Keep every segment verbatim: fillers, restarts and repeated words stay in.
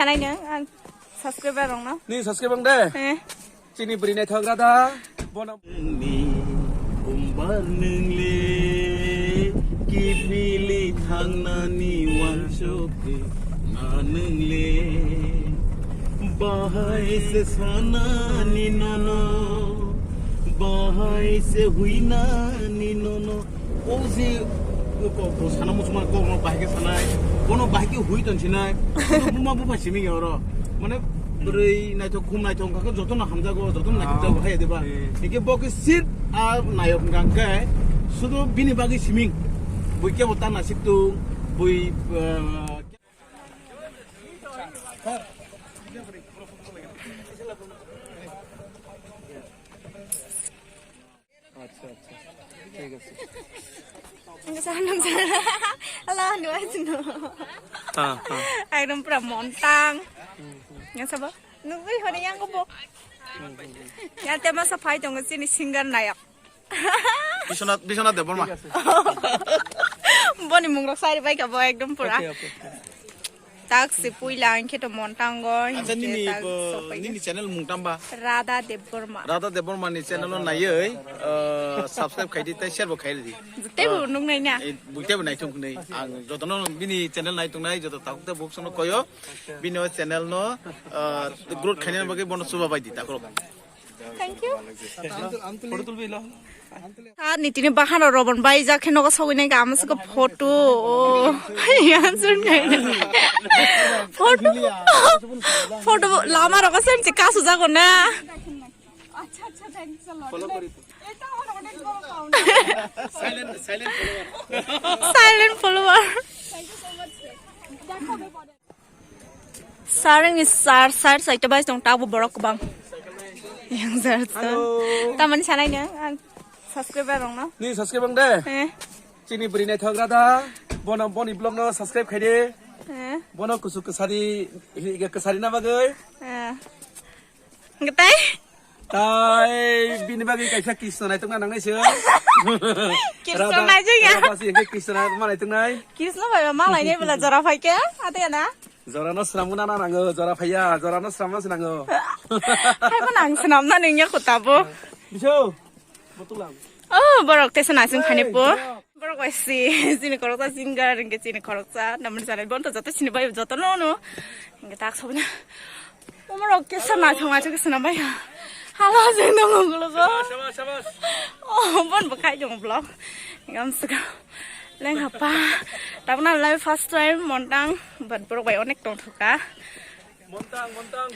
Sanai nang ang subscriber rok no. Ni subscribe ang de. Eh. Chini bwrwi naithok rada. Bono. Nungni umbar nungle kipili thangnani wansok na nungle bahai se sanani nono bahai se huinani nono. O je ko, ko sana muchungma kok no bahai khe sanai, bono bahai khe hui ton sinai, buma buphai simi oro. Mane bwrwi naithok, khum naithok, hwnkha khe jotono hamjago, jotono naithokjago, hai de ba? Eh. Hingke bo khe sir a nayok hwnkha khe sudo bini bagwi siming. Bui kebo ta nasik tung, bui, eh, Acha, acha. Thik ase. Ang sa nang sa. Ala, ano ay sino? Ha, ha. Ekdom pura montang. Yang sabo? Nugui hori yang ko bo. Yang tema sa phai tongo chini singer nayak. Biswanath, Biswanath Debbarma. Boni mungrok sari bai ka bo ekdom pura. Okay, okay. Tak si puila ang khe to montango, Acha, hingke nini, tak uh, sopai nini channel mung tamba? Radha Debbarma. Radha Debbarma ni channel no naiwi, uh, subscribe khai di, tai share bo khai di. Tei bo nung nai na. Eh, bui tei bo nai thung nei. Ang joto no bini channel nai tung nai, joto tak te buk sono koyo. Bini o channel no, uh, growth khaina bagwi bono chuba bai di takrok. Thank you. Photo tulbi lo. Tha nitini bahan ro robon bai jak khe nogo sogwi nai ga amo saka photo. Oh. Yan sun kai na. Photo. Photo lama ro sen si kasu jago na. Silent, silent follower. Silent follower. Sarang ni sar, sar, side bai tong tabo borok kwbang. Yang sar, sar. Hello. Tamani sanai nang, ang subscriber rok no. Ni subscribe ang de. Eh. Chini bwrwi naithok rada. Bono, boni vlog no subscribe khai de. Eh. Bono kusu kwsari, kwsari na bagwi. Eh. Ngetai? Tai bini bagwi kaisa Krishna naitukna nangnai se. Krishna naijak ya. Rada basi hingke Krishna ma naituknai. Krishna bai ma malai nai bela jora phai ke, ate na? Jora no swnamna na nango, jora phaiya, jora no swnamna se nango. Hai bo nang swnamna ningya kho tabo. Biso, botulang. Oh, borok tesa nasing phani po. Borok bai si, chini khoroksa singer, hingke chini khoroksa, namani sanai bonto joto chini bai joto no no. Hingke tak sobna. Omorok kesa naithok naithok kesa nambai. Hala jeng dong gulo go. Shabash, shabash, shabash. Oh, bon bo khai dong vlog. Gam saka. Leng hapa. Tabna live first time montang, but borok bai onek tong thoka. Montang, montang.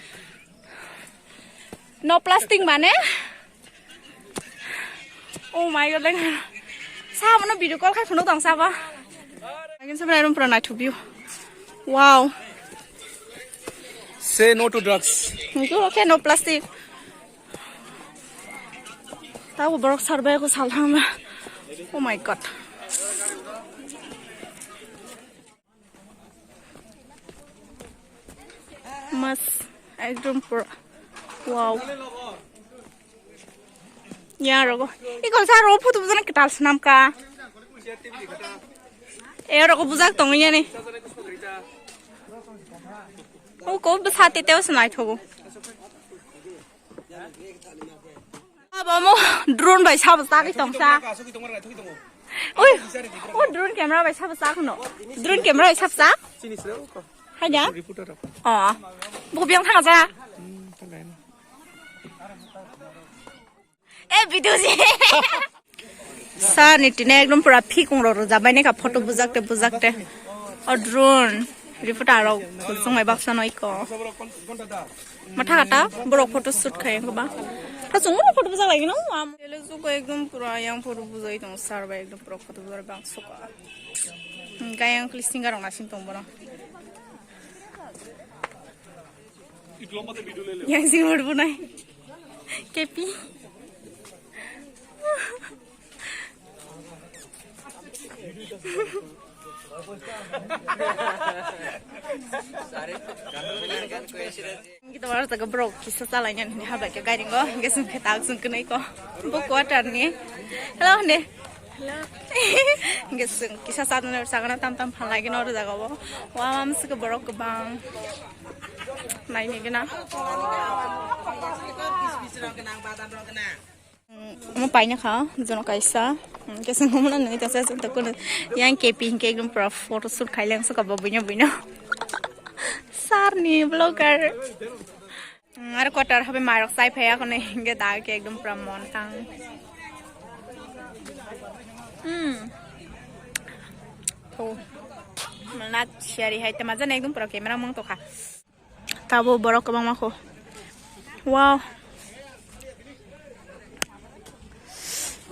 No plastic mane? Oh my God, leng. Sa mano video call khai phunuk tong sa ba. Agin sabra room pura naithok view. Wow. Say no to drugs. Thank you. Okay, no plastic. Tabo borok sar bai ko sal thang na. Oh my God. Mas, ekdom pura. Wow. Ya rogo. Ikol sa ro photo bujana ketal snam ka. E rogo bujak tong yani. O ko bwsa te teo snai thogo. Abo mo drone bai sabo chagwi tongsa. Ui, o drone camera bai sabo chak no. Drone camera bai sabo chak? Hai da? Oh. Bo biang thang ja. E video ji. Sa ni tine ekdom pura phikung ro rwjak bai ne ka photo bujak te bujak te. O drone reporter rok chwng bai baksa no iko. Matha kata borok photo shoot khai ko ba. Ta chwng photo bujak lai no. Am ele jugo ekdom pura yang photo bujai tong sar bai ekdom pura photo bujak bang suka. Gayang kli singer rok nasing tong bono. Yang sing hor bunai. Kepi. Kita baru tak gebrok, kisah salah yang ini habla ke garing go, nggak sih kita langsung kena iko. Buku ada nih. Hello nih. Hello. Nggak sih, kisah satu nih, sana tam tam halai gini orang jaga wo. Wah, mam sih gebrok kebang. Naini gana. Omo paina kha, jono kaisa. Kesa ngomo na nungui tongsa, joto kono yang kepi hinkhe ekdom pura photo shoot khaileng suka bo buino buino. Sir ni vlogger. Aro quarter habe mairok chai phaiya kono hinkhe da khe ekdom pura mon tang. Hmm. Tho. Malna siyari hai te majana ekdom pura camera mong tokha. Tabo borok kwbangma kho. Wow.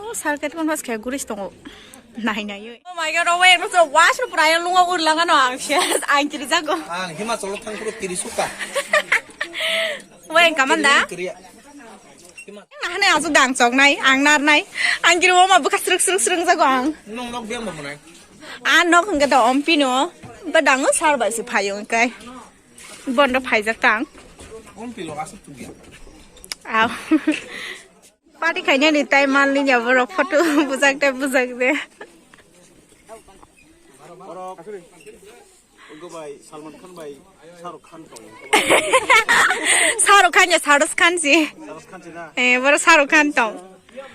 Oh, circuit kon bas khe guris tongo. Nai nai. Oh my god, oh wait, no so wash no pura lungo urlanga no ang shes ang kiri jago. Ang Himachal thang puro kiri suka. Wait, kamanda? Kiri. Hima- Ang hane asuk dang chok nai, ang nar nai. Ang kiri woma buka sruk sruk sruk jago ang. Nong nok biang mo nai. A nok hingke to ompi no. Ba dango sar bai se phayo kai. Bondo phaijak tang. Ompi lo asuk tuya. Aw. Party khaina ni time mal ni ya borok photo bujak de bujak de. Borok. Ogo bai Salman Khan bai Shah Rukh Khan tong. Shah Rukh Khan ya Shah Rukh Khan si. Shah Rukh Khan si na. Eh, boro Shah Rukh Khan tong.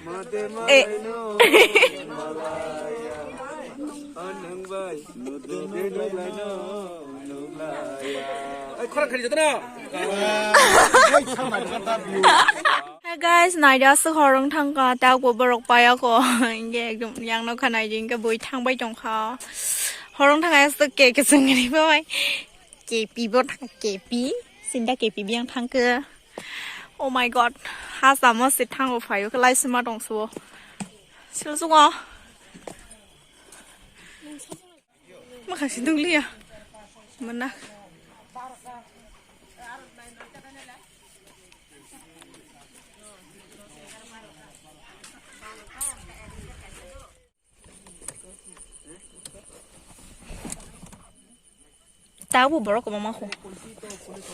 Mate Eh. Malaino, Malaya. Anang bai, mate malaino, Malaya. Ai, khorang khani jatana. Hey guys, naidi aswk horong thangkha, tei akbo borok paiya kho. Hinkhe ekdom yang nokha naidi, hinkhe bui thangbai tongkha. Horong thangkha aswk ke ke chwngri bai. Kepi bo thang, kepi. Sinda kepi biyang thangkhe. Oh my god. Ha samo se thango phaio khe lai sima tongsuo. Sil sungo. Makha si dungliya. Mana. Tabuk borok kwbangma kho.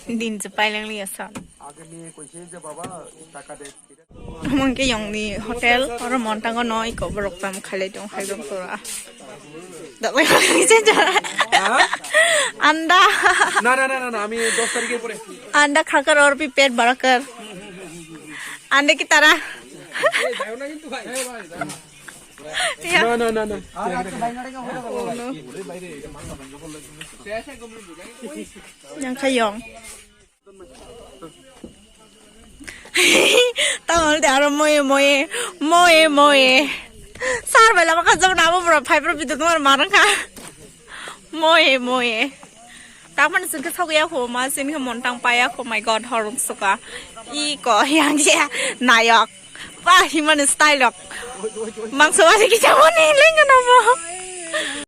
Din se paileng liya san. Mungke yong ni hotel oro montango no iko borok tam khailai tong hai dong tora. Dabai khailai se jara. Anda. না না না না না, আমি দশ তারিখের পরে। Anda khakar or bhi pet barakar. Anda ki tara. এই, যাও না কিন্তু ভাই। না না না না। Yang khayong. Tamo de aro moye moye moye moye. Sar bai lama kha jabna abo bro phai bro bidu tumar marang kha. Moye moye. Takmani singke sogya ho ma singke montang paya ho, my god, horong suka. I ko yang je nayok. Wah, himani style rok. Mangso wari kisa moni lenga namo.